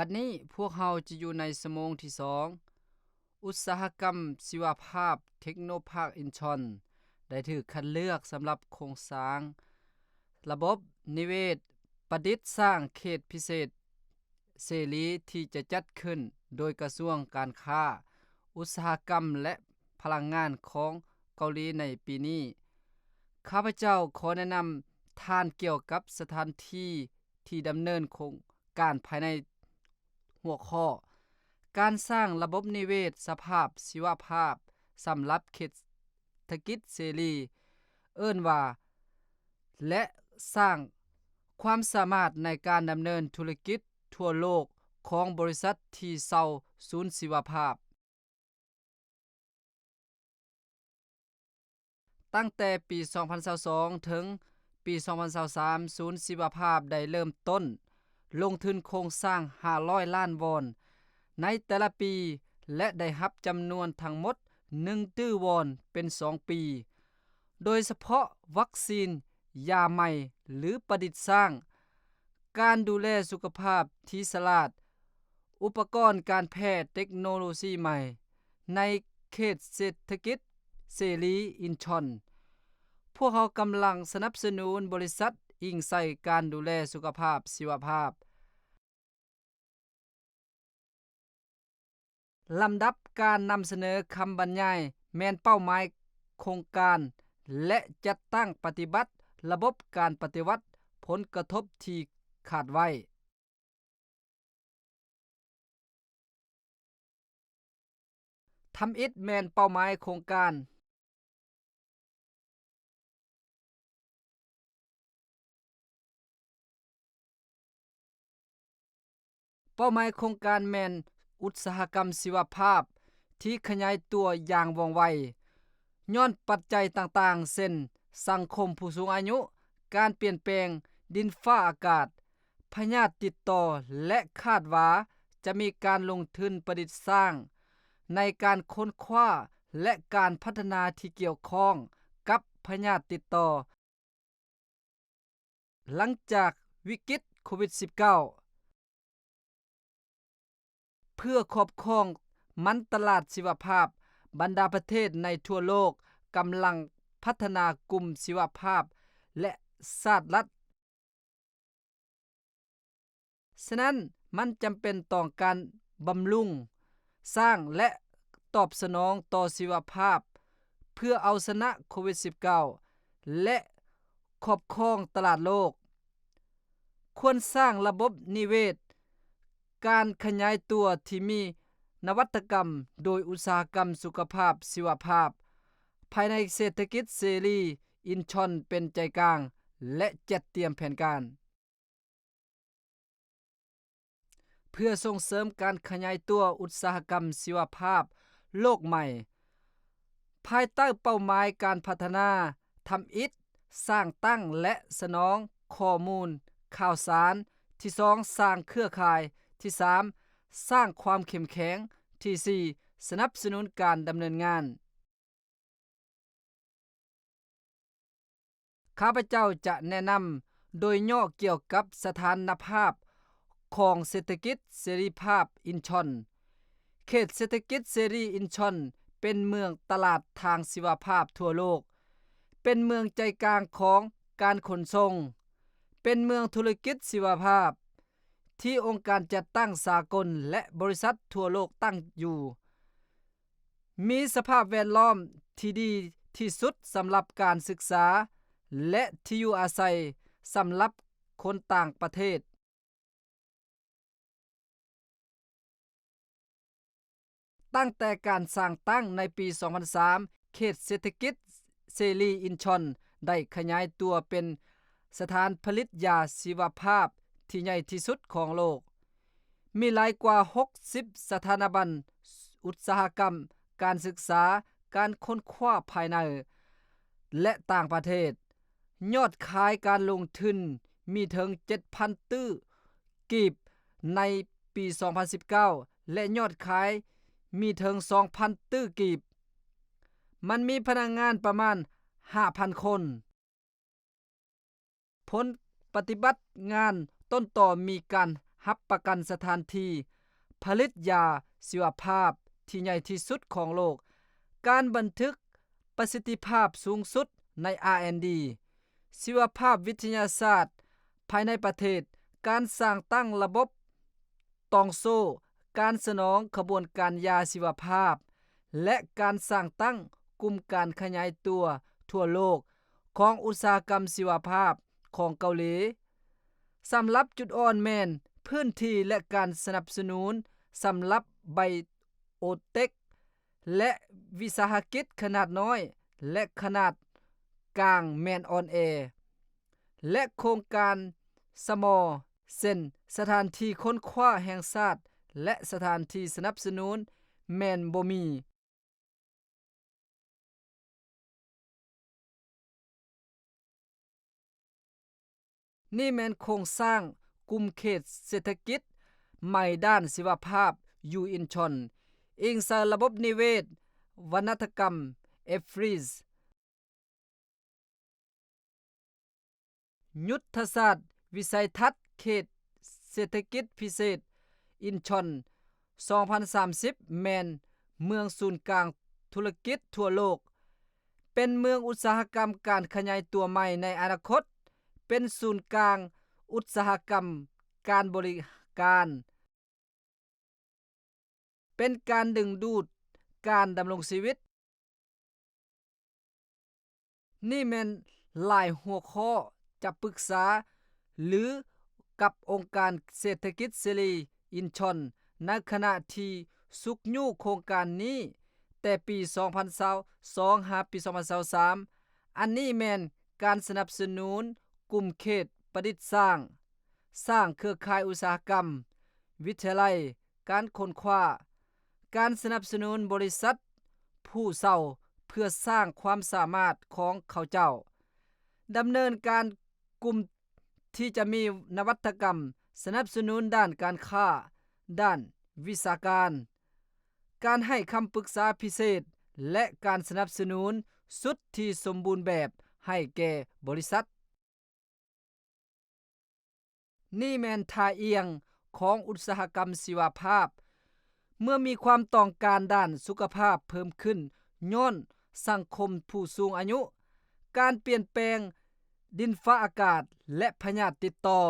ບັດນີ້ພວກເຮົາຈະຢູ່ໃນຊົ່ວໂມງທີສອງ. ອຸດສາຫະກຳຊີວະພາບເທັກໂນພາກອິນຊອນ ໄດ້ຖືກຄັດເລືອກສຳລັບໂຄງສ້າງລະບົບນິເວດ ປະດິດສ້າງເຂດພິເສດເສລີ ທີ່ຈະຈັດຂຶ້ນໂດຍກະຊວງການຄ້າ, ອຸດສາຫະກຳ ແລະ ພະລັງງານຂອງເກົາຫຼີໃນປີນີ້. ຂ້າພະເຈົ້າຂໍແນະນຳທ່ານກ່ຽວກັບສະຖານທີ່ທີ່ດຳເນີນໂຄງການພາຍໃນຫົວຂໍ້ ການສ້າງລະບົບນິເວດສະພາບຊີວະພາບສຳລັບເຂດເສດຖະກິດເສລີ ເອີ້ນວ່າ ແລະ ສ້າງຄວາມສາມາດໃນການດຳເນີນທຸລະກິດທົ່ວໂລກຂອງບໍລິສັດທີ່ເຊົ່າສູນຊີວະພາບ. ຕັ້ງແຕ່ປີສອງພັນຊາວສອງ ເຖິງປີສອງພັນຊາວສາມ ສູນຊີວະພາບໄດ້ເລີ່ມຕົ້ນລົງທຶນໂຄງສ້າງຫ້າຮ້ອຍລ້ານວອນໃນແຕ່ລະປີ ແລະ ໄດ້ຮັບຈຳນວນທັງໝົດໜຶ່ງຕື້ວອນເປັນສອງປີ, ໂດຍສະເພາະວັກຊີນ, ຢາໃໝ່ ຫຼື ປະດິດສ້າງ, ການດູແລສຸຂະພາບທີ່ສະຫຼາດ, ອຸປະກອນການແພດ, ເຕັກໂນໂລຊີໃໝ່ໃນເຂດເສດຖະກິດເສລີອິນຊອນ. ພວກເຮົາກຳລັງສະໜັບສະໜູນບໍລິສັດອີງໃສ່ການດູແລສຸຂະພາບຊີວະພາບ. ລຳດັບການນຳສະເໜີຄຳບັນຍາຍແມ່ນເປົ້າໝາຍໂຄງການ ແລະ ຈັດຕັ້ງປະຕິບັດລະບົບການປະຕິວັດຜົນກະທົບທີ່ຄາດໄວ້. ທຳອິດແມ່ນເປົ້າໝາຍໂຄງການ. ເປົ້າໝາຍໂຄງການແມ່ນອຸດສາຫະກຳຊີວະພາບທີ່ຂະຫຍາຍຕົວຢ່າງວ່ອງໄວ ຍ້ອນປັດໄຈຕ່າງໆ ເຊັ່ນ ສັງຄົມຜູ້ສູງອາຍຸ, ການປ່ຽນແປງດິນຟ້າອາກາດ, ພະຍາດຕິດຕໍ່ ແລະ ຄາດວ່າຈະມີການລົງທຶນປະດິດສ້າງໃນການຄົ້ນຄວ້າ ແລະ ການພັດທະນາທີ່ກ່ຽວຂ້ອງກັບພະຍາດຕິດຕໍ່ ຫຼັງຈາກວິກິດໂຄວິດສິບເກົ້າ. ເພື່ອຄອບຄອງມັນຕະຫຼາດຊີວະພາບ, ບັນດາປະເທດໃນທົ່ວໂລກກຳລັງພັດທະນາກຸ່ມຊີວະພາບ ແລະ ສາດລັດ. ສະນັ້ນ, ມັນຈຳເປັນຕ້ອງການບຳລຸງສ້າງ ແລະ ຕອບສະໜອງຕໍ່ຊີວະພາບ ເພື່ອເອົາຊະນະໂຄວິດສິບເກົ້າ ແລະ ຄອບຄອງຕະຫຼາດໂລກ. ຄວນສ້າງລະບົບນິເວດການຂະຫຍາຍຕົວທີ່ມີນະວັດຕະກຳໂດຍອຸດສາຫະກຳສຸຂະພາບຊີວະພາບ ພາຍໃນເສດຖະກິດເສລີອິນຊອນເປັນໃຈກາງ ແລະ ຈັດຕຽມແຜນການ. ເພື່ອສົ່ງເສີມການຂະຫຍາຍຕົວອຸດສາຫະກຳຊີວະພາບໂລກໃໝ່ ພາຍໃຕ້ເປົ້າໝາຍການພັດທະນາທຳອິດ, ສ້າງຕັ້ງ ແລະ ສະໜອງຂໍ້ມູນຂ່າວສານ, ທີສອງ ສ້າງເຄືອຂ່າຍ, ທີສາມ ສ້າງຄວາມເຂັ້ມແຂງ, ທີສີ່ ສະໜັບສະໜູນການດຳເນີນງານ. ຂ້າພະເຈົ້າຈະແນະນຳໂດຍຫຍໍ້ກ່ຽວກັບສະຖານະພາບຂອງເສດຖະກິດເສລີພາບອິນຊອນ. ເຂດເສດຖະກິດເສລີອິນຊອນເປັນເມືອງຕະຫຼາດທາງຊີວະພາບທົ່ວໂລກ, ເປັນເມືອງໃຈກາງຂອງການຂົນສົ່ງ, ເປັນເມືອງທຸລະກິດຊີວະພາບ ທີ່ອົງການຈັດຕັ້ງສາກົນ ແລະ ບໍລິສັດທົ່ວໂລກຕັ້ງຢູ່, ມີສະພາບແວດລ້ອມທີ່ດີທີ່ສຸດສຳລັບການສຶກສາ ແລະ ທີ່ຢູ່ອາໄສສຳລັບຄົນຕ່າງປະເທດ. ຕັ້ງແຕ່ການສ້າງຕັ້ງໃນປີສອງພັນສາມ, ເຂດເສດຖະກິດເສລີອິນຊອນໄດ້ຂະຫຍາຍຕົວເປັນສະຖານຜະລິດຢາຊີວະພາບທີ່ໃຫຍ່ທີ່ສຸດຂອງໂລກ. ມີຫຼາຍກວ່າຫົກສິບສະຖານະບັນ, ອຸດສາຫະກຳ, ການສຶກສາ, ການຄົ້ນຄວ້າພາຍໃນ ແລະ ຕ່າງປະເທດ. ຍອດຂາຍການລົງທຶນມີເຖິງເຈັດພັນຕື້ກີບໃນປີສອງພັນສິບເກົ້າ ແລະ ຍອດຂາຍມີເຖິງສອງພັນຕື້ກີບ. ມັນມີພະນັກງານປະມານຫ້າພັນຄົນ. ຜົນປະຕິບັດງານຕົ້ນຕໍມີການ ຮັບປະກັນສະຖານທີ່ຜະລິດຢາຊີວະພາບທີ່ໃຫຍ່ທີ່ສຸດຂອງໂລກ, ການບັນທຶກປະສິດທິພາບສູງສຸດໃນ R&D ຊີວະພາບວິທະຍາສາດພາຍໃນປະເທດ, ການສ້າງຕັ້ງລະບົບ ຕ່ອງໂສ້ການສະໜອງຂະບວນການຢາຊີວະພາບ ແລະ ການສ້າງຕັ້ງກຸ່ມການຂະຫຍາຍຕົວທົ່ວໂລກຂອງອຸດສາຫະກຳຊີວະພາບຂອງເກົາຫຼີ. ສຳລັບຈຸດອ່ອນແມ່ນພື້ນທີ່ ແລະ ການສະໜັບສະໜູນສຳລັບໄບໂອເຕັກ ແລະ ວິສາຫະກິດຂະໜາດນ້ອຍ ແລະ ຂະໜາດກາງແມ່ນອ່ອນແອ. ແລະ ໂຄງການສະໝໍ ເຊັ່ນ ສະຖານທີ່ຄົ້ນຄວ້າແຫ່ງຊາດ ແລະ ສະຖານທີ່ສະໜັບສະໜູນແມ່ນບໍ່ມີ. ນີ້ແມ່ນໂຄງສ້າງກຸ່ມເຂດເສດຖະກິດໃໝ່ດ້ານຊີວະພາບຢູ່ອິນຊອນ, ອີງໃສ່ລະບົບນິເວດວັນນະທະກຳ Everest. ຍຸດທະສາດວິໄສທັດເຂດເສດຖະກິດພິເສດອິນຊອນ ສອງພັນສາມສິບ ແມ່ນເມືອງສູນກາງທຸລະກິດທົ່ວໂລກ, ເປັນເມືອງອຸດສາຫະກຳການຂະຫຍາຍຕົວໃໝ່ໃນອະນາຄົດ, ເປັນສູນກາງອຸດສາຫະກຳການບໍລິການ, ເປັນການດຶງດູດການດຳລົງຊີວິດ. ນີ້ແມ່ນຫຼາຍຫົວຂໍ້ຈະປຶກສາ ຫຼື ກັບອົງການເສດຖະກິດເສລີອິນຊອນ ໃນຂະນະທີ່ຊຸກຍູ້ໂຄງການນີ້ແຕ່ປີສອງພັນຊາວສອງ ຫາປີສອງພັນຊາວສາມ. ອັນນີ້ແມ່ນການສະໜັບສະໜູນກຸ່ມເຂດປະດິດສ້າງ, ສ້າງເຄືອຂ່າຍອຸດສາຫະກຳ, ວິທະຍາໄລການຄົ້ນຄວ້າ, ການສະໜັບສະໜູນບໍລິສັດຜູ້ເຊົ່າເພື່ອສ້າງຄວາມສາມາດຂອງເຂົາເຈົ້າ, ດຳເນີນການກຸ່ມທີ່ຈະມີນະວັດຕະກຳ, ສະໜັບສະໜູນດ້ານການຄ້າ, ດ້ານວິຊາການ, ການໃຫ້ຄຳປຶກສາພິເສດ ແລະ ການສະໜັບສະໜູນຊຸດທີ່ສົມບູນແບບໃຫ້ແກ່ບໍລິສັດ. ນີ້ແມ່ນທ່າອ່ຽງຂອງອຸດສາຫະກຳຊີວະພາບ. ເມື່ອມີຄວາມຕ້ອງການດ້ານສຸຂະພາບເພີ່ມຂຶ້ນຍ້ອນສັງຄົມຜູ້ສູງອາຍຸ, ການປ່ຽນແປງດິນຟ້າອາກາດ ແລະ ພະຍາດຕິດຕໍ່,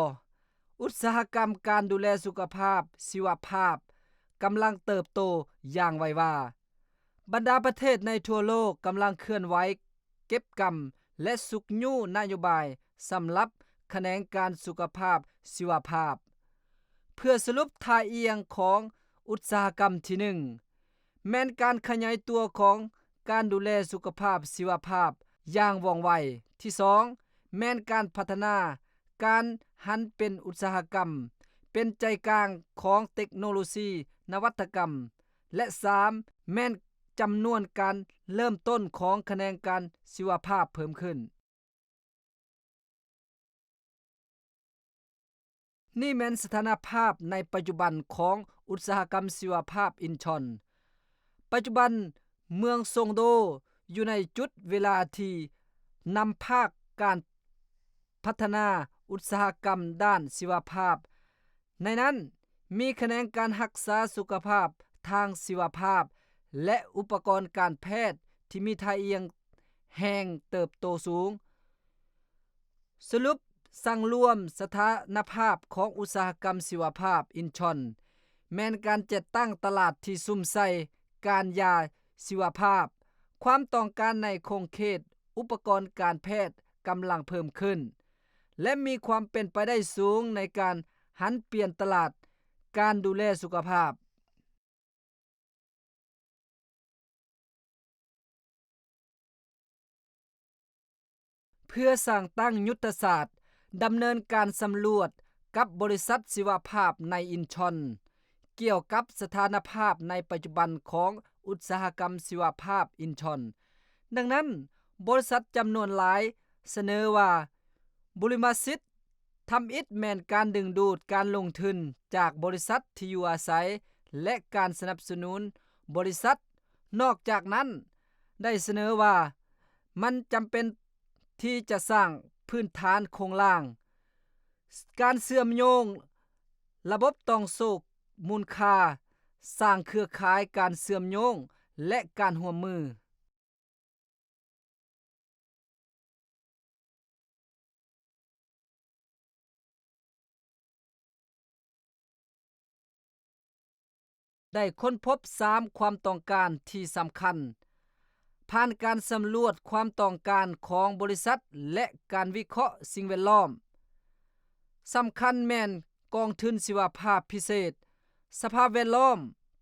ອຸດສາຫະກຳການດູແລສຸຂະພາບຊີວະພາບກຳລັງເຕີບໂຕຢ່າງໄວວາ. ບັນດາປະເທດໃນທົ່ວໂລກກຳລັງເຄື່ອນໄຫວເກັບກຳ ແລະ ຊຸກຍູ້ນະໂຍບາຍສຳລັບຂະແໜງການສຸຂະພາບຊີວະພາບ. ເພື່ອສະຫຼຸບທ່າອ່ຽງຂອງອຸດສາຫະກຳທີໜຶ່ງ ແມ່ນການຂະຫຍາຍຕົວຂອງການດູແລສຸຂະພາບຊີວະພາບຢ່າງວ່ອງໄວ. ທີສອງ ແມ່ນການພັດທະນາການຫັນເປັນອຸດສາຫະກຳ ເປັນໃຈກາງຂອງເຕັກໂນໂລຊີນະວັດຕະກຳ. ແລະ ສາມ ແມ່ນຈຳນວນການເລີ່ມຕົ້ນຂອງຂະແໜງການຊີວະພາບເພີ່ມຂຶ້ນ. ນີ້ແມ່ນສະຖານະພາບໃນປັດຈຸບັນຂອງອຸດສາຫະກຳຊີວະພາບອິນຊອນ. ປັດຈຸບັນເມືອງຊອງໂດຢູ່ໃນຈຸດເວລາທີ່ນຳພາການພັດທະນາອຸດສາຫະກຳດ້ານຊີວະພາບ. ໃນນັ້ນມີຂະແໜງການຮັກສາສຸຂະພາບທາງຊີວະພາບ ແລະ ອຸປະກອນການແພດທີ່ມີທ່າອ່ຽງແຮງເຕີບໂຕສູງ. ສະຫຼຸບສັງລວມສະຖານະພາບຂອງອຸດສາຫະກຳຊີວະພາບອິນຊອນ ແມ່ນການຈັດຕັ້ງຕະຫຼາດທີ່ສຸມໃສ່ການຢາຊີວະພາບ. ຄວາມຕ້ອງການໃນຂົງເຂດອຸປະກອນການແພດກຳລັງເພີ່ມຂຶ້ນ ແລະ ມີຄວາມເປັນໄປໄດ້ສູງໃນການຫັນປ່ຽນຕະຫຼາດການດູແລສຸຂະພາບ. ເພື່ອສ້າງຕັ້ງຍຸດທະສາດດຳເນີນການສຳຫຼວດກັບບໍລິສັດຊີວະພາບໃນອິນຊອນ ກ່ຽວກັບສະຖານະພາບໃນປັດຈຸບັນຂອງອຸດສາຫະກຳຊີວະພາບອິນຊອນ. ດັ່ງນັ້ນ, ບໍລິສັດຈຳນວນຫຼາຍສະເໜີວ່າ ບຸລິມະສິດທຳອິດແມ່ນການດຶງດູດການລົງທຶນຈາກບໍລິສັດທີ່ຢູ່ອາໄສ ແລະ ການສະໜັບສະໜູນບໍລິສັດ. ນອກຈາກນັ້ນ, ໄດ້ສະເໜີວ່າມັນຈຳເປັນທີ່ຈະສ້າງພື້ນຖານໂຄງລ່າງ, ການເຊື່ອມໂຍງ ລະບົບຕ່ອງໂສ້ມູນຄ່າ, ສ້າງເຄືອຂ່າຍການເຊື່ອມໂຍງ ແລະ ການຮ່ວມມື. ໄດ້ຄົ້ນພົບສາມຄວາມຕ້ອງການທີ່ສຳຄັນ ຜ່ານການສຳຫຼວດຄວາມຕ້ອງການຂອງບໍລິສັດ ແລະ ການວິເຄາະສິ່ງແວດລ້ອມ. ສຳຄັນແມ່ນກອງທຶນຊີວະພາບພິເສດ, ສະພາບແວດລ້ອມ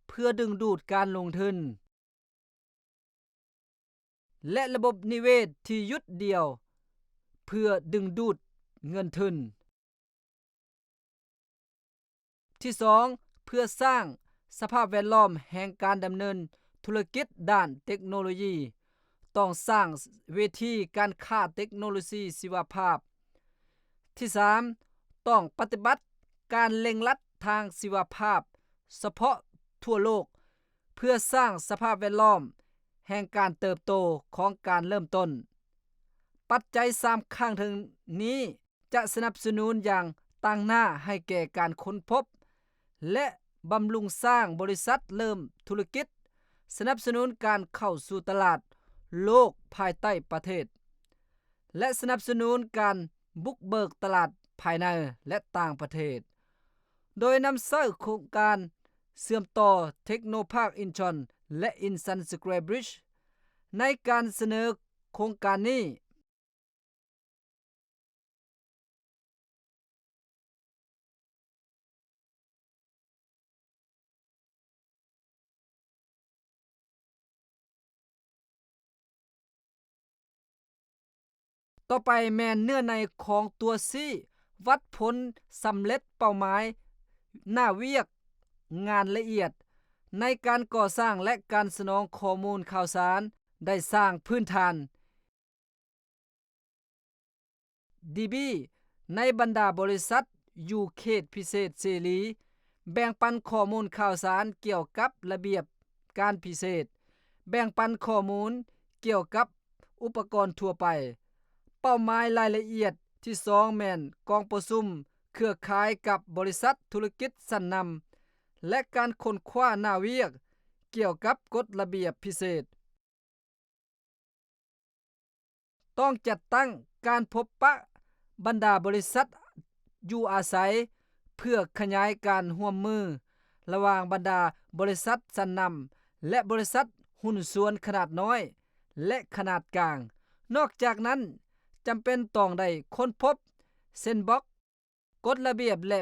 ເພື່ອດຶງດູດການລົງທຶນ ແລະ ລະບົບນິເວດທີ່ຢຸດດ່ຽວເພື່ອດຶງດູດເງິນທຶນ. ທີສອງ, ເພື່ອສ້າງສະພາບແວດລ້ອມແຫ່ງການດຳເນີນທຸລະກິດດ້ານເຕັກໂນໂລຢີ, ຕ້ອງສ້າງເວທີການຄ້າເຕັກໂນໂລຊີຊີວະພາບ. ທີສາມ, ຕ້ອງປະຕິບັດການເລັ່ງລັດທາງຊີວະພາບສະເພາະທົ່ວໂລກ ເພື່ອສ້າງສະພາບແວດລ້ອມແຫ່ງການເຕີບໂຕຂອງການເລີ່ມຕົ້ນ. ປັດໄຈສາມຂ້າງເທິງນີ້ຈະສະໜັບສະໜູນຢ່າງຕັ້ງໜ້າໃຫ້ແກ່ການຄົ້ນພົບ ແລະ ບຳລຸງສ້າງບໍລິສັດເລີ່ມທຸລະກິດ, ສະໜັບສະໜູນການເຂົ້າສູ່ຕະຫຼາດໂລກພາຍໃຕ້ປະເທດ ແລະ ສະໜັບສະໜູນການບຸກເບີກຕະຫຼາດພາຍໃນ ແລະ ຕ່າງປະເທດ. ໂດຍນຳໃຊ້ໂຄງການເຊື່ອມຕໍ່ເທັກໂນພາກອິນຊອນ ແລະ ອິນຊັນສະແຄວບຣິດຈ໌ ໃນການສະເໜີໂຄງການນີ້. ຕໍ່ໄປແມ່ນເນື້ອໃນຂອງຕົວຊີ້ວັດຜົນສຳເລັດເປົ້າໝາຍໜ້າວຽກງານລະອຽດໃນການກໍ່ສ້າງ ແລະ ການສະໜອງຂໍ້ມູນຂ່າວສານ ໄດ້ສ້າງພື້ນຖານ ດີບີ ໃນບັນດາບໍລິສັດຢູ່ເຂດພິເສດເສລີ, ແບ່ງປັນຂໍ້ມູນຂ່າວສານກ່ຽວກັບລະບຽບການພິເສດ, ແບ່ງປັນຂໍ້ມູນກ່ຽວກັບອຸປະກອນທົ່ວໄປ. ເປົ້າໝາຍລາຍລະອຽດທີສອງແມ່ນກອງປະຊຸມເຄືອຂ່າຍກັບບໍລິສັດທຸລະກິດຊັ້ນນຳ ແລະ ການຄົ້ນຄວ້າໜ້າວຽກກ່ຽວກັບກົດລະບຽບພິເສດ. ຕ້ອງຈັດຕັ້ງການພົບປະບັນດາບໍລິສັດຢູ່ອາໄສ ເພື່ອຂະຫຍາຍການຮ່ວມມືລະຫວ່າງບັນດາບໍລິສັດຊັ້ນນຳ ແລະ ບໍລິສັດຫຸ້ນສ່ວນຂະໜາດນ້ອຍ ແລະ ຂະໜາດກາງ. ນອກຈາກນັ້ນ, ຈຳເປັນຕ້ອງໄດ້ຄົ້ນພົບແຊນບັອກ ກົດລະບຽບ ແລະ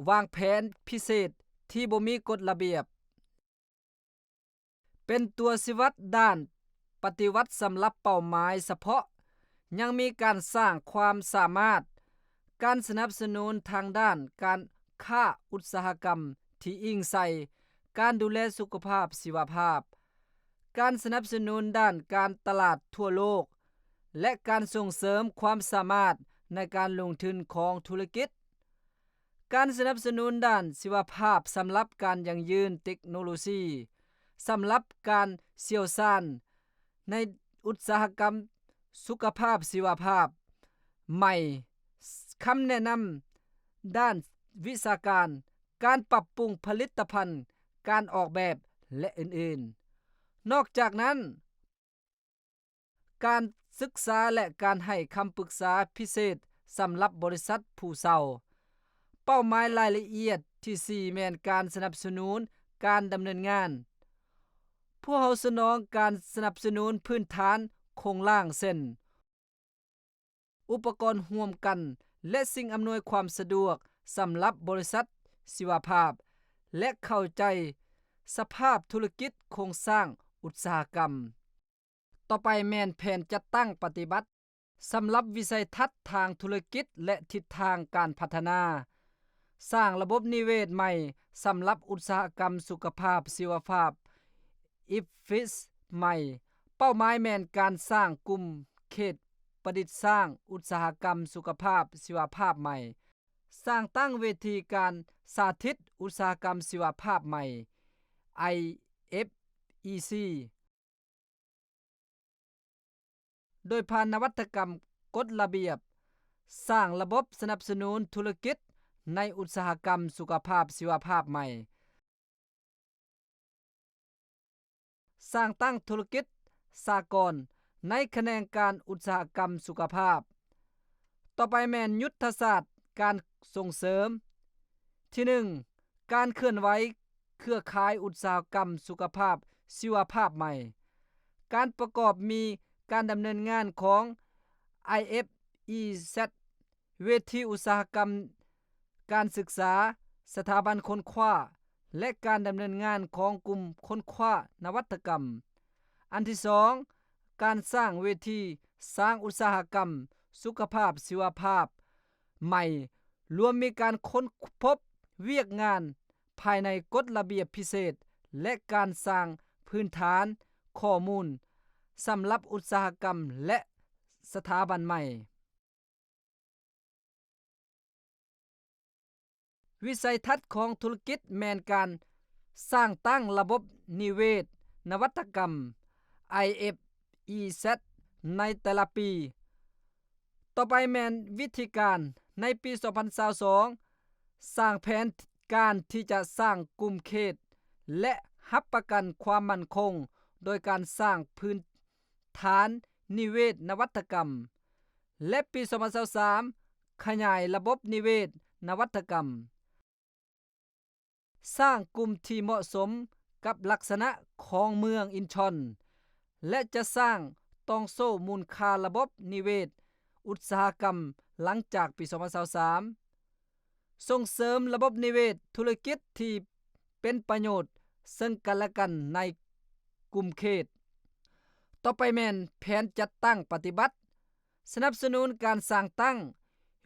ວາງແຜນພິເສດທີ່ບໍ່ມີກົດລະບຽບ ເປັນຕົວຊີ້ວັດດ້ານປະຕິວັດສຳລັບເປົ້າໝາຍສະເພາະ. ຍັງມີການສ້າງຄວາມສາມາດ, ການສະໜັບສະໜູນທາງດ້ານການຄ້າອຸດສາຫະກຳທີ່ອີງໃສ່ການດູແລສຸຂະພາບຊີວະພາບ, ການສະໜັບສະໜູນດ້ານການຕະຫຼາດທົ່ວໂລກ ແລະ ການສົ່ງເສີມຄວາມສາມາດໃນການລົງທຶນຂອງທຸລະກິດ, ການສະໜັບສະໜູນດ້ານຊີວະພາບສຳລັບການຢັ້ງຢືນເຕັກໂນໂລຊີ ສຳລັບການຊ່ຽວຊານໃນອຸດສາຫະກຳສຸຂະພາບຊີວະພາບໃໝ່, ຄຳແນະນຳດ້ານວິຊາການ, ການປັບປຸງຜະລິດຕະພັນ, ການອອກແບບ ແລະ ອື່ນໆ. ນອກຈາກນັ້ນ, ການສຶກສາ ແລະ ການໃຫ້ຄຳປຶກສາພິເສດສຳລັບບໍລິສັດຜູ້ເຊົ່າ. ເປົ້າໝາຍລາຍລະອຽດທີສີ່ແມ່ນການສະໜັບສະໜູນການດຳເນີນງານ. ພວກເຮົາສະໜອງການສະໜັບສະໜູນພື້ນຖານໂຄງລ່າງ ເຊັ່ນ ອຸປະກອນຮ່ວມກັນ ແລະ ສິ່ງອຳນວຍຄວາມສະດວກສຳລັບບໍລິສັດຊີວະພາບ ແລະ ເຂົ້າໃຈສະພາບທຸລະກິດໂຄງສ້າງອຸດສາຫະກຳ. ຕໍ່ໄປແມ່ນແຜນຈັດຕັ້ງປະຕິບັດສຳລັບວິໄສທັດທາງທຸລະກິດ ແລະ ທິດທາງການພັດທະນາ. ສ້າງລະບົບນິເວດໃໝ່ສຳລັບອຸດສາຫະກຳສຸຂະພາບຊີວະພາບ ອີຟ ຟິສ ໃໝ່. ເປົ້າໝາຍແມ່ນການສ້າງກຸ່ມເຂດປະດິດສ້າງອຸດສາຫະກຳສຸຂະພາບຊີວະພາບໃໝ່, ສ້າງຕັ້ງເວທີການສາທິດອຸດສາຫະກຳຊີວະພາບໃໝ່ ໄອ ເອັຟ ອີ ຊີ ໂດຍຜ່ານນະວັດຕະກຳກົດລະບຽບ, ສ້າງລະບົບສະໜັບສະໜູນທຸລະກິດ ໃນອຸດສາຫະກຳສຸຂະພາບຊີວະພາບໃໝ່. ສ້າງຕັ້ງທຸລະກິດສາກອນໃນຂະແໜງການອຸດສາຫະກຳສຸຂະພາບ. ຕໍ່ໄປແມ່ນຍຸດທະສາດການສົ່ງເສີມ. ທີໜຶ່ງ, ການເຄື່ອນໄຫວເຄືອຂ່າຍອຸດສາຫະກຳສຸຂະພາບຊີວະພາບໃໝ່. ການປະກອບມີການດຳເນີນງານຂອງ ໄອເອັຟອີແຊັດ ເວທີອຸດສາຫະກຳການສຶກສາ, ສະຖາບັນຄົ້ນຄວ້າ ແລະ ການດຳເນີນງານຂອງກຸ່ມຄົ້ນຄວ້ານະວັດຕະກຳ. ອັນທີສອງ, ການສ້າງເວທີສ້າງອຸດສາຫະກຳສຸຂະພາບຊີວະພາບໃໝ່, ລວມມີການຄົ້ນພົບວຽກງານພາຍໃນກົດລະບຽບພິເສດ ແລະ ການສ້າງພື້ນຖານຂໍ້ມູນສຳລັບອຸດສາຫະກຳ ແລະ ສະຖາບັນໃໝ່. ວິໄສທັດຂອງທຸລະກິດແມ່ນການສ້າງຕັ້ງລະບົບນິເວດນະວັດຕະກຳ ໄອເອັຟອີແຊັດ ໃນແຕ່ລະປີ. ຕໍ່ໄປແມ່ນວິທີການ. ໃນປີສອງພັນຊາວສອງ ສ້າງແຜນການທີ່ຈະສ້າງກຸ່ມເຂດ ແລະ ຮັບປະກັນຄວາມໝັ້ນຄົງໂດຍການສ້າງພື້ນຖານນິເວດນະວັດຕະກຳ. ແລະ ປີສອງພັນຊາວສາມ ຂະຫຍາຍລະບົບນິເວດນະວັດຕະກຳ, ສ້າງກຸ່ມທີ່ເໝາະສົມກັບລັກສະນະຂອງເມືອງອິນຊອນ ແລະ ຈະສ້າງຕ່ອງໂສ້ມູນຄ່າລະບົບນິເວດອຸດສາຫະກຳຫຼັງຈາກປີສອງພັນຊາວສາມ. ສົ່ງເສີມລະບົບນິເວດທຸລະກິດທີ່ເປັນປະໂຫຍດເຊິ່ງກັນ ແລະ ກັນໃນກຸ່ມເຂດ. ຕໍ່ໄປແມ່ນແຜນຈັດຕັ້ງປະຕິບັດ. ສະໜັບສະໜູນການສ້າງຕັ້ງ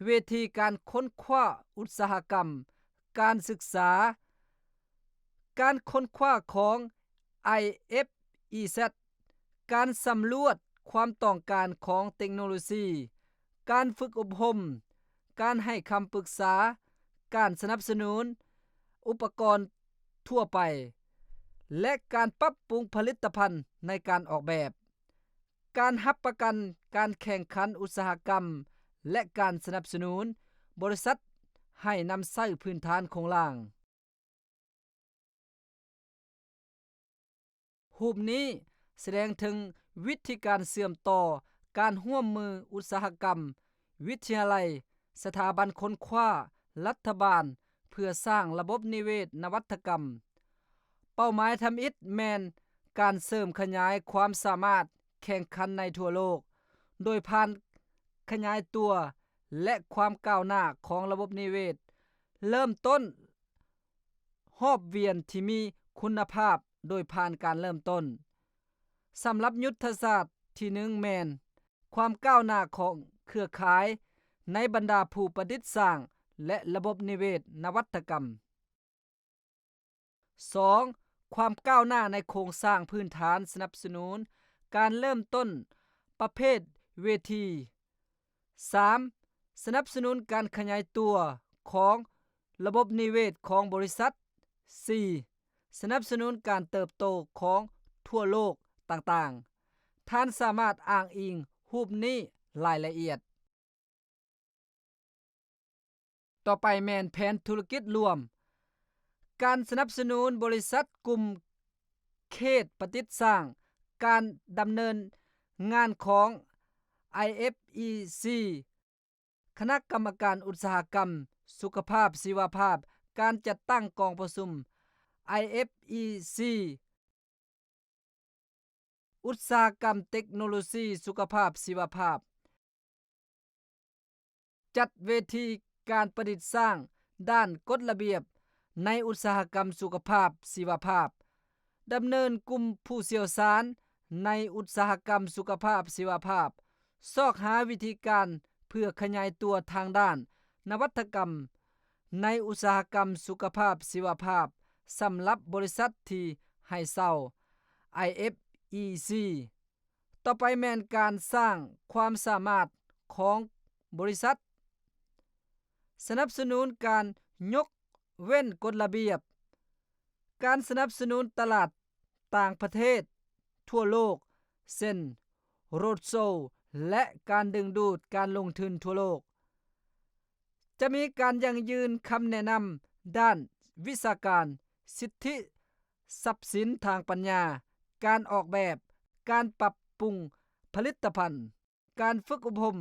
ເວທີການຄົ້ນຄວ້າອຸດສາຫະກຳ, ການສຶກສາ, ການຄົ້ນຄວ້າຂອງ ໄອເອັຟອີແຊັດ, ການສຳຫຼວດຄວາມຕ້ອງການຂອງເຕັກໂນໂລຊີ, ການຝຶກອົບຮົມ, ການໃຫ້ຄຳປຶກສາ, ການສະໜັບສະໜູນອຸປະກອນທົ່ວໄປ ແລະ ການປັບປຸງຜະລິດຕະພັນໃນການອອກແບບ, ການຮັບປະກັນການແຂ່ງຂັນອຸດສາຫະກຳ ແລະ ການສະໜັບສະໜູນບໍລິສັດໃຫ້ນຳໃຊ້ພື້ນຖານໂຄງລ່າງ. ຮູບນີ້ສະແດງເຖິງວິທີການເຊື່ອມຕໍ່ການຮ່ວມມືອຸດສາຫະກຳ, ວິທະຍາໄລ, ສະຖາບັນຄົ້ນຄວ້າ, ລັດຖະບານ ເພື່ອສ້າງລະບົບນິເວດນະວັດຕະກຳ. ເປົ້າໝາຍທຳອິດແມ່ນການເສີມຂະຫຍາຍຄວາມສາມາດແຂ່ງຂັນໃນທົ່ວໂລກ ໂດຍຜ່ານຂະຫຍາຍຕົວ ແລະ ຄວາມກ້າວໜ້າຂອງລະບົບນິເວດເລີ່ມຕົ້ນ ຮອບວຽນທີ່ມີຄຸນນະພາບໂດຍຜ່ານການເລີ່ມຕົ້ນ. ສຳລັບຍຸດທະສາດທີໜຶ່ງແມ່ນຄວາມກ້າວໜ້າຂອງເຄືອຂ່າຍໃນບັນດາຜູ້ປະດິດສ້າງ ແລະ ລະບົບນິເວດນະວັດຕະກຳ. ສອງ, ຄວາມກ້າວໜ້າໃນໂຄງສ້າງພື້ນຖານສະໜັບສະໜູນການເລີ່ມຕົ້ນປະເພດເວທີ. ສາມ, ສະໜັບສະໜູນການຂະຫຍາຍຕົວຂອງລະບົບນິເວດຂອງບໍລິສັດ. ສີ່, ສະໜັບສະໜູນການເຕີບໂຕຂອງທົ່ວໂລກຕ່າງໆ. ທ່ານສາມາດອ້າງອີງຮູບນີ້ລາຍລະອຽດ. ຕໍ່ໄປແມ່ນແຜນທຸລະກິດລວມ. ການສະໜັບສະໜູນບໍລິສັດກຸ່ມເຂດປະດິດສ້າງ, ການດຳເນີນງານຂອງ ໄອເອັຟອີຊີ, ຄະນະກຳມະການອຸດສາຫະກຳສຸຂະພາບຊີວະພາບ, ການຈັດຕັ້ງກອງປະຊຸມ ໄອເອັຟອີຊີ, ອຸດສາຫະກຳເຕັກໂນໂລຊີສຸຂະພາບຊີວະພາບ, ຈັດເວທີການປະດິດສ້າງດ້ານກົດລະບຽບໃນອຸດສາຫະກຳສຸຂະພາບຊີວະພາບ, ດຳເນີນກຸ່ມຜູ້ຊ່ຽວຊານໃນອຸດສາຫະກຳສຸຂະພາບຊີວະພາບ, ຊອກຫາວິທີການເພື່ອຂະຫຍາຍຕົວທາງດ້ານນະວັດຕະກຳໃນອຸດສາຫະກຳສຸຂະພາບຊີວະພາບສຳລັບບໍລິສັດທີ່ໃຫ້ເຊົ່າ ໄອເອັຟອີຊີ. ຕໍ່ໄປແມ່ນການສ້າງຄວາມສາມາດຂອງບໍລິສັດ, ສະໜັບສະໜູນການຍົກເວັ້ນກົດລະບຽບ, ການສະໜັບສະໜູນຕະຫຼາດຕ່າງປະເທດທົ່ວໂລກ ເຊັ່ນ ໂຣດໂຊ ແລະ ການດຶງດູດການລົງທຶນທົ່ວໂລກ. ຈະມີການຢັ້ງຢືນຄຳແນະນຳດ້ານວິຊາການ, ສິດທິຊັບສິນທາງປັນຍາ, ການອອກແບບ, ການປັບປຸງຜະລິດຕະພັນ, ການຝຶກອົບຮົມ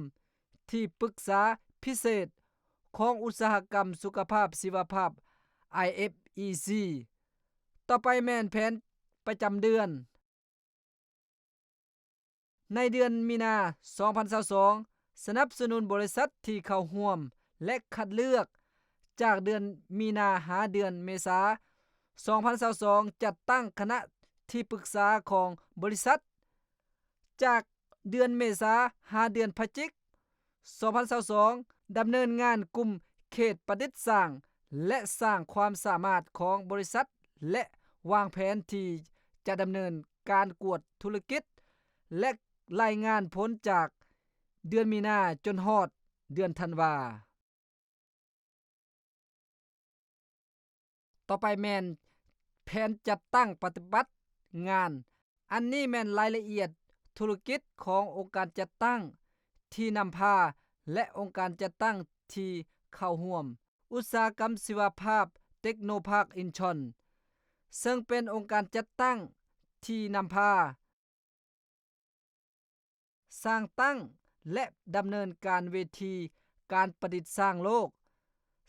ທີ່ປຶກສາພິເສດຂອງອຸດສາຫະກຳສຸຂະພາບຊີວະພາບ ໄອເອັຟອີຊີ ຕໍ່ໄປແມ່ນແຜນປະຈຳເດືອນ. ໃນເດືອນມີນາ ສອງພັນຊາວສອງ ສະໜັບສະໜູນບໍລິສັດທີ່ເຂົ້າຮ່ວມ ແລະ ຄັດເລືອກ. ຈາກເດືອນມີນາຫາເດືອນເມສາ ສອງພັນຊາວສອງ ຈັດຕັ້ງຄະນະທີ່ປຶກສາຂອງບໍລິສັດ. ຈາກເດືອນເມສາຫາເດືອນພະຈິກ ສອງພັນຊາວສອງ ດຳເນີນງານກຸ່ມເຂດປະດິດສ້າງ ແລະ ສ້າງຄວາມສາມາດຂອງບໍລິສັດ ແລະ ວາງແຜນທີ່ຈະດຳເນີນການກວດທຸລະກິດ ແລະ ລາຍງານຜົນຈາກເດືອນມີນາຈົນຮອດເດືອນທັນວາ. ຕໍ່ໄປແມ່ນແຜນຈັດຕັ້ງປະຕິບັດງານ. ອັນນີ້ແມ່ນລາຍລະອຽດທຸລະກິດຂອງອົງການຈັດຕັ້ງທີ່ນຳພາ ແລະ ອົງການຈັດຕັ້ງທີ່ເຂົ້າຮ່ວມ. ອຸດສາຫະກຳຊີວະພາບເຕັກໂນພາກອິນຊອນ ເຊິ່ງເປັນອົງການຈັດຕັ້ງທີ່ນຳພາ ສ້າງຕັ້ງ ແລະ ດຳເນີນການເວທີການປະດິດສ້າງໂລກ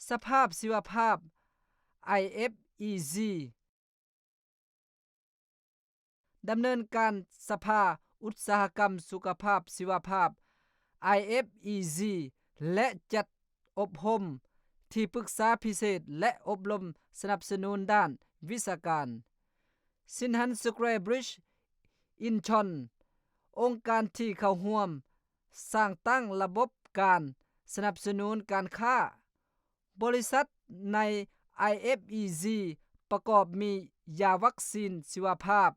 ສະພາບຊີວະພາບ ໄອເອັຟອີຊີ ດຳເນີນການສະພາອຸດສາຫະກຳສຸຂະພາບຊີວະພາບ ໄອເອັຟອີຊີ ແລະ ຈັດອົບຮົມທີ່ປຶກສາພິເສດ ແລະ ອົບຮົມສະໜັບສະໜູນດ້ານວິຊາການ. ຊິນຮັນສະແຄວບຣິດ ອິນຊອນ ອົງການທີ່ເຂົ້າຮ່ວມສ້າງຕັ້ງລະບົບການສະໜັບສະໜູນການຄ້າ. ບໍລິສັດໃນ ໄອເອັຟອີຊີ ປະກອບມີຢາວັກຊີນຊີວະພາບ,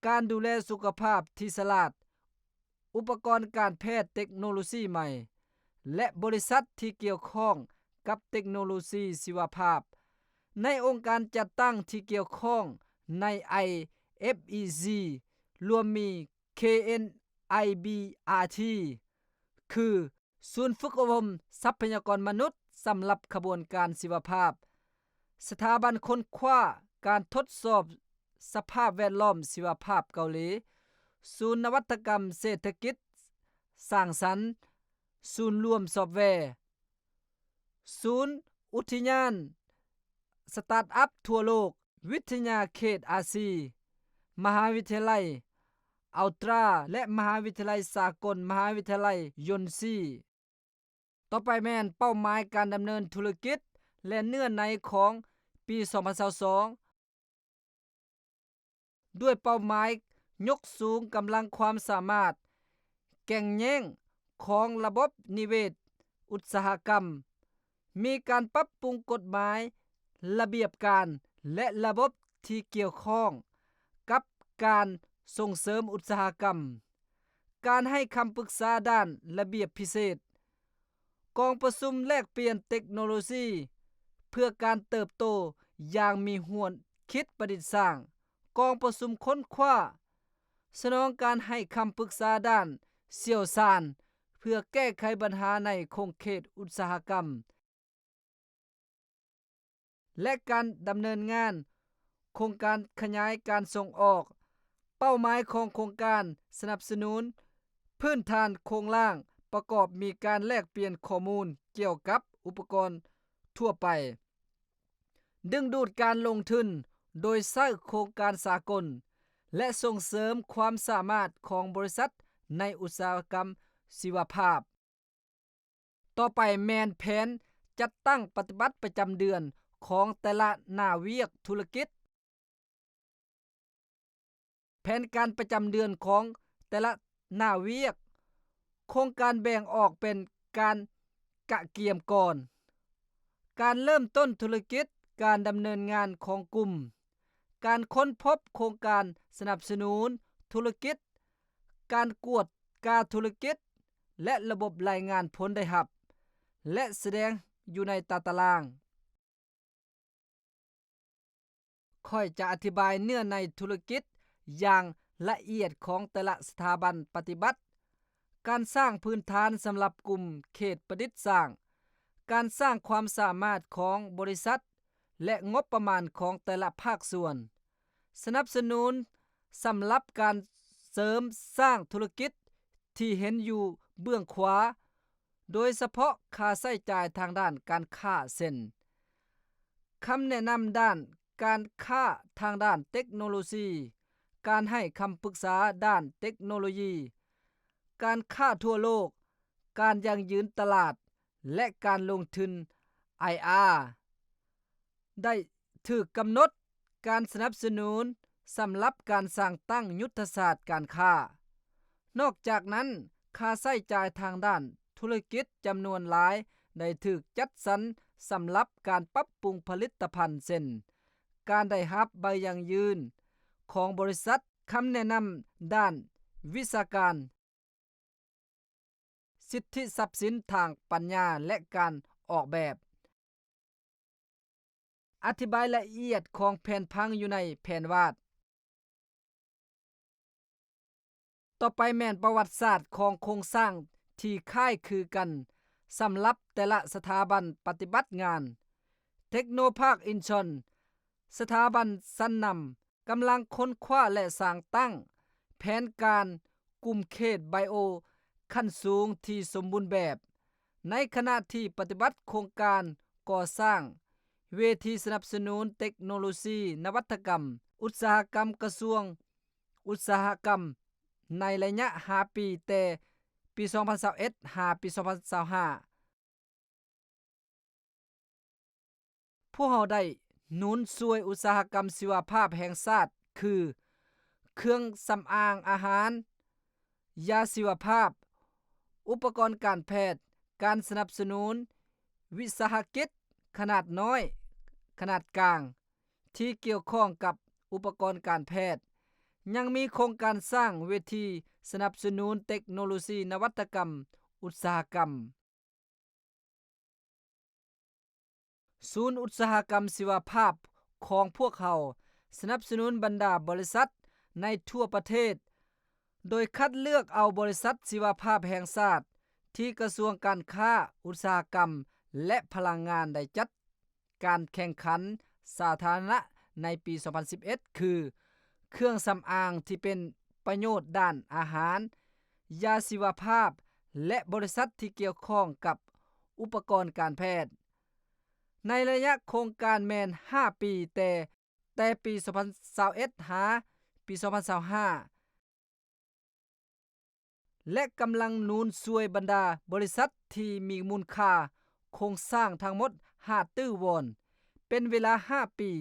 ການດູແລສຸຂະພາບທີ່ສະຫຼາດ, ອຸປະກອນການແພດເຕັກໂນໂລຊີໃໝ່ ແລະ ບໍລິສັດທີ່ກ່ຽວຂ້ອງກັບເຕັກໂນໂລຊີຊີວະພາບ. ໃນອົງການຈັດຕັ້ງທີ່ກ່ຽວຂ້ອງໃນ ໄອເອັຟອີຊີ ລວມມີ ເຄເອັນໄອບີອາທີ ຄື ສູນຝຶກອົບຮົມຊັບພະຍາກອນມະນຸດສຳລັບຂະບວນການຊີວະພາບ, ສະຖາບັນຄົ້ນຄວ້າການທົດສອບສະພາບແວດລ້ອມຊີວະພາບເກົາຫຼີ, ສູນນະວັດຕະກຳເສດຖະກິດສ້າງສັນ, ສູນລວມຊອບແວ, ສູນອຸທິຍານສະຕາດອັບທົ່ວໂລກ, ວິທະຍາເຂດອາຊີ, ມະຫາວິທະຍາໄລອັລຕຣາ ແລະ ມະຫາວິທະຍາໄລສາກົນ, ມະຫາວິທະຍາໄລຢົນຊີ. ຕໍ່ໄປແມ່ນເປົ້າໝາຍການດຳເນີນທຸລະກິດ ແລະ ເນື້ອໃນຂອງປີສອງພັນຊາວສອງ ດ້ວຍເປົ້າໝາຍຍົກສູງກຳລັງຄວາມສາມາດ, ແກ່ງແຍ່ງຂອງລະບົບນິເວດອຸດສາຫະກຳ, ມີການປັບປຸງກົດໝາຍ, ລະບຽບການ ແລະ ລະບົບທີ່ກ່ຽວຂ້ອງກັບການສົ່ງເສີມອຸດສາຫະກຳ, ການໃຫ້ຄຳປຶກສາດ້ານລະບຽບພິເສດ, ກອງປະຊຸມແລກປ່ຽນເຕັກໂນໂລຊີເພື່ອການເຕີບໂຕຢ່າງມີຫົວຄິດປະດິດສ້າງ, ກອງປະຊຸມຄົ້ນຄວ້າ, ສະໜອງການໃຫ້ຄຳປຶກສາດ້ານຊ່ຽວຊານເພື່ອແກ້ໄຂບັນຫາໃນຂົງເຂດອຸດສາຫະກຳ ແລະ ການດຳເນີນງານໂຄງການຂະຫຍາຍການສົ່ງອອກ. ເປົ້າໝາຍຂອງໂຄງການສະໜັບສະໜູນພື້ນຖານໂຄງລ່າງປະກອບມີການແລກປ່ຽນຂໍ້ມູນກ່ຽວກັບອຸປະກອນທົ່ວໄປ, ດຶງດູດການລົງທຶນໂດຍໃຊ້ໂຄງການສາກົນ ແລະ ສົ່ງເສີມຄວາມສາມາດຂອງບໍລິສັດໃນອຸດສາຫະກຳຊີວະພາບ. ຕໍ່ໄປແມ່ນແຜນຈັດຕັ້ງປະຕິບັດປະຈຳເດືອນຂອງແຕ່ລະໜ້າວຽກທຸລະກິດ. ແຜນການປະຈຳເດືອນຂອງແຕ່ລະໜ້າວຽກ, ໂຄງການແບ່ງອອກເປັນການກະກຽມກ່ອນ, ການເລີ່ມຕົ້ນທຸລະກິດ, ການດຳເນີນງານຂອງກຸ່ມ, ການຄົ້ນພົບໂຄງການສະໜັບສະໜູນທຸລະກິດ, ການກວດກາທຸລະກິດ ແລະ ລະບົບລາຍງານຜົນໄດ້ຮັບ ແລະ ສະແດງຢູ່ໃນຕາຕະລາງ. ຂ້ອຍຈະອະທິບາຍເນື້ອໃນທຸລະກິດຢ່າງລະອຽດຂອງແຕ່ລະສະຖາບັນປະຕິບັດ, ການສ້າງພື້ນຖານສຳລັບກຸ່ມເຂດປະດິດສ້າງ, ການສ້າງຄວາມສາມາດຂອງບໍລິສັດ ແລະ ງົບປະມານຂອງແຕ່ລະພາກສ່ວນ, ສະໜັບສະໜູນສຳລັບການເສີມສ້າງທຸລະກິດທີ່ເຫັນຢູ່ເບື້ອງຂວາ, ໂດຍສະເພາະຄ່າໃຊ້ຈ່າຍທາງດ້ານການຄ້າ ເຊັ່ນ ຄຳແນະນຳດ້ານການຄ້າທາງດ້ານເຕັກໂນໂລຊີ, ການໃຫ້ຄຳປຶກສາດ້ານເຕັກໂນໂລຢີ, ການຄ້າທົ່ວໂລກ, ການຢັ້ງຢືນຕະຫຼາດ ແລະ ການລົງທຶນ ໄອອາ ໄດ້ຖືກກຳນົດການສະໜັບສະໜູນສຳລັບການສ້າງຕັ້ງຍຸດທະສາດການຄ້າ. ນອກຈາກນັ້ນ, ຄ່າໃຊ້ຈ່າຍທາງດ້ານທຸລະກິດຈຳນວນຫຼາຍໄດ້ຖືກຈັດສັນສຳລັບການປັບປຸງຜະລິດຕະພັນ ເຊັ່ນ ການໄດ້ຮັບໃບຢັ້ງຢືນຂອງບໍລິສັດ, ຄຳແນະນຳດ້ານວິຊາການ, ສິດທິຊັບສິນທາງປັນຍາ ແລະ ການອອກແບບ. ອະທິບາຍລະອຽດຂອງແຜນຜັງຢູ່ໃນແຜນວາດ. ຕໍ່ໄປແມ່ນປະຫວັດສາດຂອງໂຄງສ້າງທີ່ຄ້າຍຄືກັນສຳລັບແຕ່ລະສະຖາບັນປະຕິບັດງານ. ເທັກໂນພາກອິນຊອນ, ສະຖາບັນຊັ້ນນຳ, ກຳລັງຄົ້ນຄວ້າ ແລະ ສ້າງຕັ້ງແຜນການກຸ່ມເຂດໄບໂອຂັ້ນສູງທີ່ສົມບູນແບບ, ໃນຂະນະທີ່ປະຕິບັດໂຄງການກໍ່ສ້າງເວທີສະໜັບສະໜູນເຕັກໂນໂລຊີນະວັດຕະກຳອຸດສາຫະກຳ ກະຊວງອຸດສາຫະກຳ ໃນໄລຍະຫ້າປີ ແຕ່ປີສອງພັນຊາວເອັດ ຫາປີສອງພັນຊາວຫ້າ. ພວກເຮົາໄດ້ໜູນຊ່ວຍອຸດສາຫະກຳຊີວະພາບແຫ່ງຊາດ ຄື ເຄື່ອງສຳອາງອາຫານ, ຢາຊີວະພາບ, ອຸປະກອນການແພດ, ການສະໜັບສະໜູນວິສາຫະກິດຂະໜາດນ້ອຍ, ຂະໜາດກາງ ທີ່ກ່ຽວຂ້ອງກັບອຸປະກອນການແພດ, ຍັງມີໂຄງການສ້າງເວທີສະໜັບສະໜູນເຕັກໂນໂລຊີນະວັດຕະກຳອຸດສາຫະກຳ. ສູນອຸດສາຫະກຳຊີວະພາບຂອງພວກເຮົາສະໜັບສະໜູນບັນດາບໍລິສັດໃນທົ່ວປະເທດ, ໂດຍຄັດເລືອກເອົາບໍລິສັດຊີວະພາບແຫ່ງຊາດທີ່ກະຊວງການຄ້າ, ອຸດສາຫະກຳ ແລະ ພະລັງງານໄດ້ຈັດ ການແຂ່ງຂັນສາທາລະນະໃນປີສອງພັນສິບເອັດ ຄື ເຄື່ອງສຳອາງທີ່ເປັນປະໂຫຍດດ້ານອາຫານ, ຢາຊີວະພາບ ແລະ ບໍລິສັດທີ່ກ່ຽວຂ້ອງກັບອຸປະກອນການແພດ. ໃນໄລຍະໂຄງການແມ່ນຫ້າປີ ແຕ່ ແຕ່ປີສອງພັນຊາວເອັດ ຫາປີສອງພັນຊາວຫ້າ ແລະ ກຳລັງໜູນຊ່ວຍບັນດາບໍລິສັດທີ່ມີມູນຄ່າໂຄງສ້າງທັງໝົດຫ້າຕື້ວອນ ເປັນເວລາຫ້າປີ,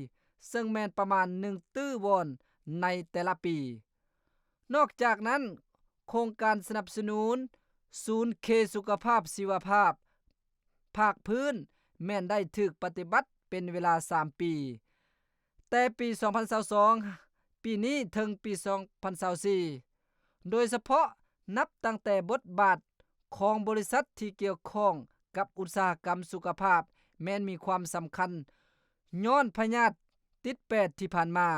ເຊິ່ງແມ່ນປະມານໜຶ່ງຕື້ວອນໃນແຕ່ລະປີ. ນອກຈາກນັ້ນ, ໂຄງການສະໜັບສະໜູນສູນເຄສຸຂະພາບຊີວະພາບພາກພື້ນ ແມ່ນໄດ້ຖືກປະຕິບັດເປັນເວລາສາມປີ. ແຕ່ປີສອງພັນຊາວສອງ ປີນີ້ເຖິງປີສອງພັນຊາວສີ່ ໂດຍສະເພາະນັບຕັ້ງແຕ່ບົດບາດຂອງບໍລິສັດທີ່ກ່ຽວຂ້ອງກັບອຸດສາຫະກຳສຸຂະພາບແມ່ນມີຄວາມສຳຄັນ ຍ້ອນພະຍາດຕິດແປດທີ່ຜ່ານມາ,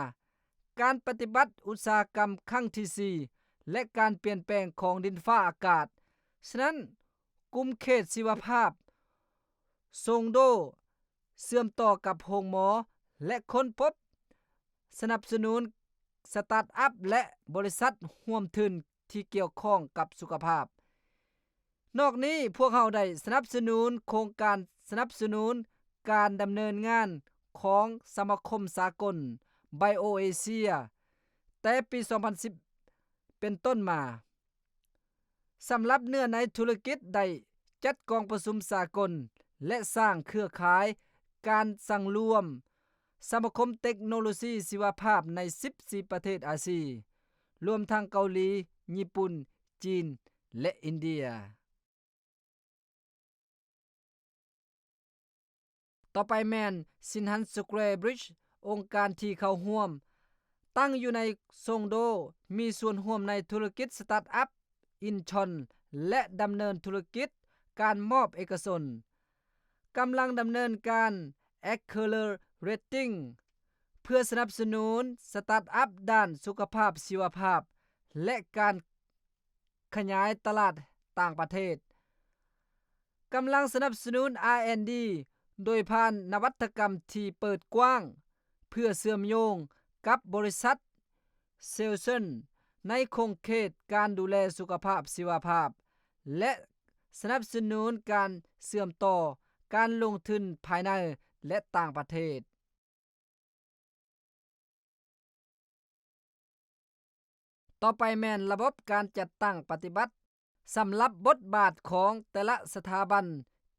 ການປະຕິບັດອຸດສາຫະກຳຄັ້ງທີສີ່ ແລະ ການປ່ຽນແປງຂອງດິນຟ້າອາກາດ. ສະນັ້ນ, ກຸ່ມເຂດຊີວະພາບ ຊົງໂດ ເຊື່ອມຕໍ່ກັບໂຮງໝໍ ແລະ ຄົ້ນພົບສະໜັບສະໜູນສະຕາດອັບ ແລະ ບໍລິສັດຮ່ວມທຶນທີ່ກ່ຽວຂ້ອງກັບສຸຂະພາບ. ນອກນີ້, ພວກເຮົາໄດ້ສະໜັບສະໜູນໂຄງການສະໜັບສະໜູນການດຳເນີນງານຂອງສະມາຄົມສາກົນໄບໂອເອເຊຍ ແຕ່ປີສອງພັນສິບເປັນຕົ້ນມາ. ສຳລັບເນື້ອໃນທຸລະກິດໄດ້ຈັດກອງປະຊຸມສາກົນ ແລະ ສ້າງເຄືອຂ່າຍການສັງລວມສະມາຄົມເຕັກໂນໂລຊີຊີວະພາບໃນສິບສີ່ປະເທດອາຊີ, ລວມທັງເກົາຫຼີ, ຍີ່ປຸ່ນ, ຈີນ ແລະ ອິນເດຍ. ຕໍ່ໄປແມ່ນ ຊິນຮັນສະແຄວບຣິດ ອົງການທີ່ເຂົ້າຮ່ວມ ຕັ້ງຢູ່ໃນຊົງໂດ, ມີສ່ວນຮ່ວມໃນທຸລະກິດສະຕາດອັບ, ອິນຊອນ ແລະ ດຳເນີນທຸລະກິດການມອບເອກະຊົນ, ກຳລັງດຳເນີນການ Accelerating ເພື່ອສະໜັບສະໜູນສະຕາດອັບດ້ານສຸຂະພາບຊີວະພາບ ແລະ ການ ຂະຫຍາຍຕະຫຼາດຕ່າງປະເທດ. ກຳລັງສະໜັບສະໜູນ R and D ໂດຍຜ່ານນະວັດຕະກຳທີ່ເປີດກວ້າງ ເພື່ອເຊື່ອມໂຍງກັບບໍລິສັດ Celsion ໃນຂົງເຂດການດູແລສຸຂະພາບຊີວະພາບ ແລະ ສະໜັບສະໜູນການເຊື່ອມຕໍ່ການລົງທຶນພາຍໃນ ແລະ ຕ່າງປະເທດ. ຕໍ່ໄປແມ່ນລະບົບການຈັດຕັ້ງປະຕິບັດ. ສຳລັບບົດບາດຂອງແຕ່ລະສະຖາບັນ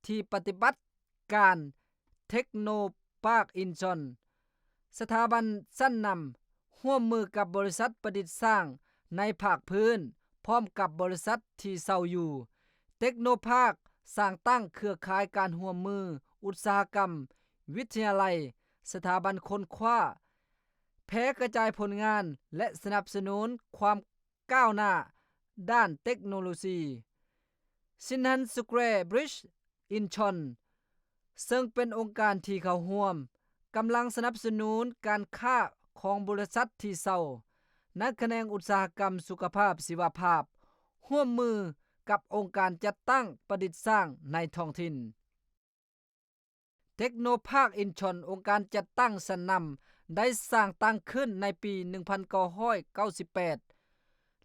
ທີ່ປະຕິບັດການ Technopark Incheon ສະຖາບັນຊັ້ນນຳຮ່ວມມືກັບບໍລິສັດປະດິດສ້າງໃນພາກພື້ນ ພ້ອມກັບບໍລິສັດທີ່ເຊົ່າຢູ່. Technopark ສ້າງຕັ້ງເຄືອຂ່າຍການຮ່ວມມືອຸດສາຫະກຳ, ວິທະຍາໄລ, ສະຖາບັນຄົ້ນຄວ້າ, ແຜ່ກະຈາຍຜົນງານ ແລະ ສະໜັບສະໜູນຄວາມກ້າວໜ້າດ້ານເຕັກໂນໂລຊີ. Shinhan Square Bridge Incheon ເຊິ່ງເປັນອົງການທີ່ເຂົ້າຮ່ວມ, ກຳລັງສະໜັບສະໜູນການຄ້າຂອງບໍລິສັດທີ່ເຊົ່າ ໃນຂະແໜງອຸດສາຫະກຳສຸຂະພາບຊີວະພາບ ຮ່ວມມືກັບອົງການຈັດຕັ້ງປະດິດສ້າງໃນທ້ອງຖິ່ນ. Technopark Incheon ອົງການຈັດຕັ້ງຊັ້ນນຳ ໄດ້ສ້າງຕັ້ງຂຶ້ນໃນປີໜຶ່ງພັນເກົ້າຮ້ອຍເກົ້າສິບແປດ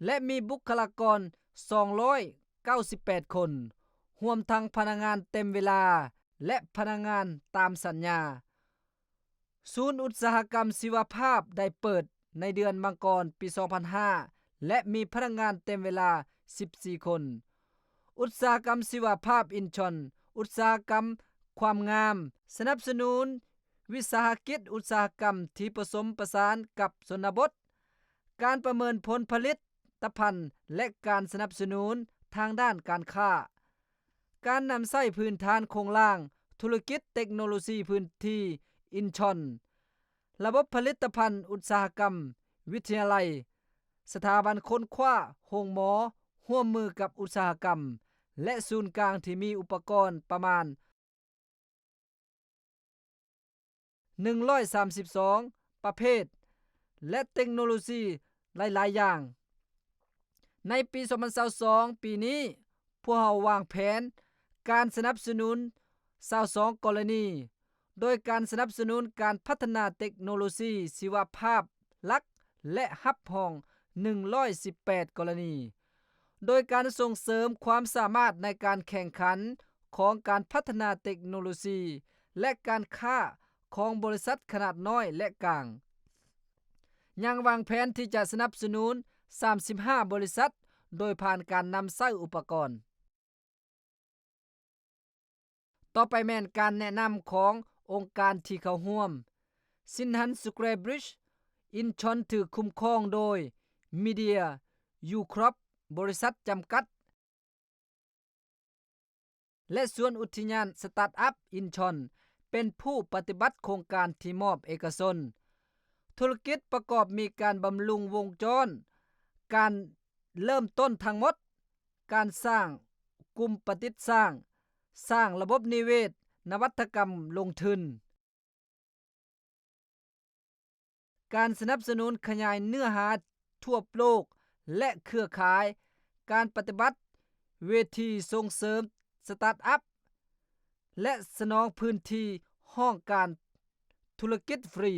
ແລະ ມີບຸກຄະລາກອນສອງຮ້ອຍເກົ້າສິບແປດຄົນ, ຮວມທັງພະນັກງານເຕັມເວລາ ແລະ ພະນັກງານຕາມສັນຍາ. ສູນອຸດສາຫະກຳຊີວະພາບໄດ້ເປີດໃນເດືອນມັງກອນປີສອງພັນຫ້າ ແລະ ມີພະນັກງານເຕັມເວລາສິບສີ່ຄົນ. ອຸດສາຫະກຳຊີວະພາບອິນຊອນ, ອຸດສາຫະກຳຄວາມງາມ, ສະໜັບສະໜູນວິສາຫະກິດອຸດສາຫະກຳທີ່ປະສົມປະສານກັບຊົນນະບົດ, ການປະເມີນຜົນຜະລິດຕະພັນ ແລະ ການສະໜັບສະໜູນທາງດ້ານການຄ້າ. ການນຳໃຊ້ພື້ນຖານໂຄງລ່າງທຸລະກິດເຕັກໂນໂລຊີພື້ນທີ່ອິນຊອນ, ລະບົບຜະລິດຕະພັນອຸດສາຫະກຳ, ວິທະຍາໄລ, ສະຖາບັນຄົ້ນຄວ້າ, ໂຮງໝໍ, ຮ່ວມມືກັບອຸດສາຫະກຳ ແລະ ສູນກາງທີ່ມີອຸປະກອນປະມານ ໜຶ່ງຮ້ອຍສາມສິບສອງປະເພດ ແລະ ເຕັກໂນໂລຊີຫຼາຍໆຢ່າງ. ໃນປີສອງພັນຊາວສອງ ປີນີ້, ພວກເຮົາວາງແຜນການສະໜັບສະໜູນຊາວສອງກໍລະນີ, ໂດຍການສະໜັບສະໜູນການພັດທະນາເຕັກໂນໂລຊີຊີວະພາບຫຼັກ ແລະ ຮັບຮອງໜຶ່ງຮ້ອຍສິບແປດກໍລະນີ. ໂດຍການສົ່ງເສີມຄວາມສາມາດໃນການແຂ່ງຂັນຂອງການພັດທະນາເຕັກໂນໂລຊີ ແລະ ການຄ້າຂອງບໍລິສັດຂະໜາດນ້ອຍ ແລະ ກາງ. ຍັງວາງແຜນທີ່ຈະສະໜັບສະໜູນສາມສິບຫ້າບໍລິສັດ ໂດຍຜ່ານການນຳໃຊ້ອຸປະກອນ. ຕໍ່ໄປແມ່ນການແນະນຳຂອງອົງການທີ່ເຂົ້າຮ່ວມ. Shinhan Square Bridge Incheon ຖືກຄຸ້ມຄອງໂດຍ Media U Corp ບໍລິສັດຈຳກັດ ແລະ ສວນອຸທິຍານສະຕາດອັບອິນຊອນ ເປັນຜູ້ປະຕິບັດໂຄງການທີ່ມອບເອກະຊົນ. ທຸລະກິດປະກອບມີການບຳລຸງວົງຈອນ, ການເລີ່ມຕົ້ນທັງໝົດ, ການສ້າງກຸ່ມປະດິດສ້າງ, ສ້າງລະບົບນິເວດ, ນະວັດຕະກຳລົງທຶນ, ການສະໜັບສະໜູນຂະຫຍາຍເນື້ອຫາທົ່ວໂລກ ແລະ ເຄືອຂ່າຍ, ການປະຕິບັດເວທີສົ່ງເສີມສະຕາດອັບ ແລະ ສະໜອງພື້ນທີ່ຫ້ອງການທຸລະກິດຟຣີ.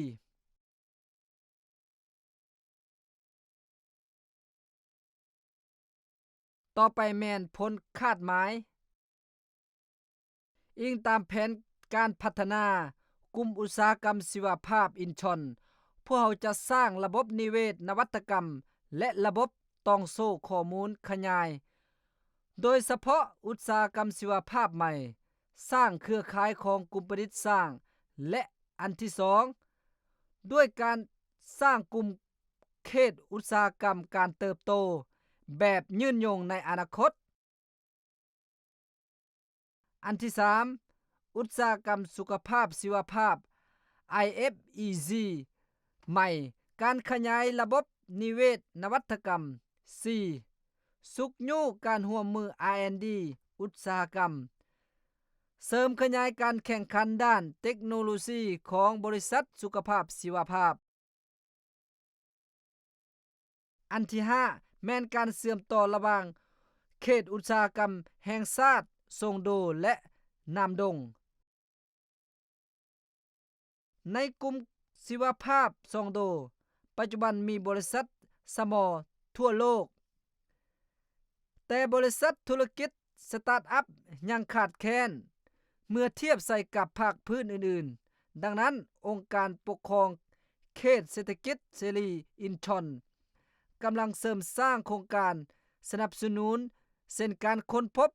ຕໍ່ໄປແມ່ນຜົນຄາດໝາຍ. ອີງຕາມແຜນການພັດທະນາກຸ່ມອຸດສາຫະກຳຊີວະພາບອິນຊອນ, ພວກເຮົາຈະສ້າງລະບົບນິເວດນະວັດຕະກຳ ແລະ ລະບົບຕ່ອງໂສ້ຂໍ້ມູນຂະຫຍາຍ, ໂດຍສະເພາະອຸດສາຫະກຳຊີວະພາບໃໝ່, ສ້າງເຄືອຂ່າຍຂອງກຸ່ມປະດິດສ້າງ ແລະ ອັນທີສອງ ດ້ວຍການສ້າງກຸ່ມເຂດອຸດສາຫະກຳການເຕີບໂຕແບບຍືນຍົງໃນອະນາຄົດ. ອັນທີສາມ ອຸດສາຫະກຳສຸຂະພາບຊີວະພາບ ໄອເອັຟອີຊີ ໃໝ່, ການຂະຫຍາຍລະບົບນິເວດນະວັດຕະກຳ. ສີ່ ຊຸກຍູ້ການຮ່ວມມື R and D ອຸດສາຫະກຳ, ເສີມຂະຫຍາຍການແຂ່ງຂັນດ້ານເຕັກໂນໂລຊີຂອງບໍລິສັດສຸຂະພາບຊີວະພາບ. ອັນທີຫ້າ ແມ່ນການເຊື່ອມຕໍ່ລະຫວ່າງເຂດອຸດສາຫະກຳແຫ່ງຊາດ ຊອງໂດ ແລະ ນາມດົງ. ໃນກຸ່ມຊີວະພາບຊອງໂດ ປັດຈຸບັນມີບໍລິສັດສະມໍທົ່ວໂລກ, ແຕ່ບໍລິສັດທຸລະກິດສະຕາດອັບຍັງຂາດແຄນເມື່ອທຽບໃສ່ກັບພາກພື້ນອື່ນໆ. ດັ່ງນັ້ນ, ອົງການປົກຄອງເຂດເສດຖະກິດເສລີອິນຊອນ ກຳລັງເສີມສ້າງໂຄງການສະໜັບສະໜູນ ເຊັ່ນ ການຄົ້ນພົບ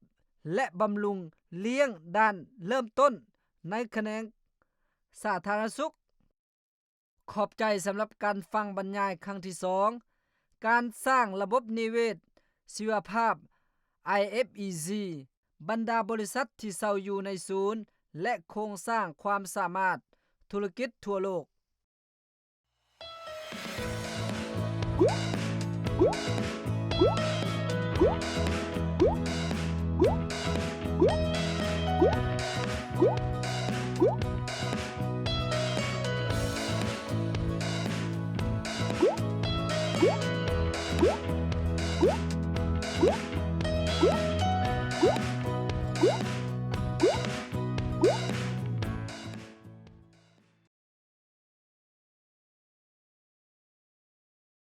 ແລະ ບຳລຸງລ້ຽງດ້ານເລີ່ມຕົ້ນໃນຂະແໜງສາທາລະນະສຸກ. ຂອບໃຈສຳລັບການຟັງບັນຍາຍຄັ້ງທີສອງ ການສ້າງລະບົບນິເວດຊີວະພາບ ໄອເອັຟອີຊີ ບັນດາບໍລິສັດທີ່ເຊົ່າຢູ່ໃນສູນ ແລະ ໂຄງສ້າງຄວາມສາມາດທຸລະກິດທົ່ວໂລກ.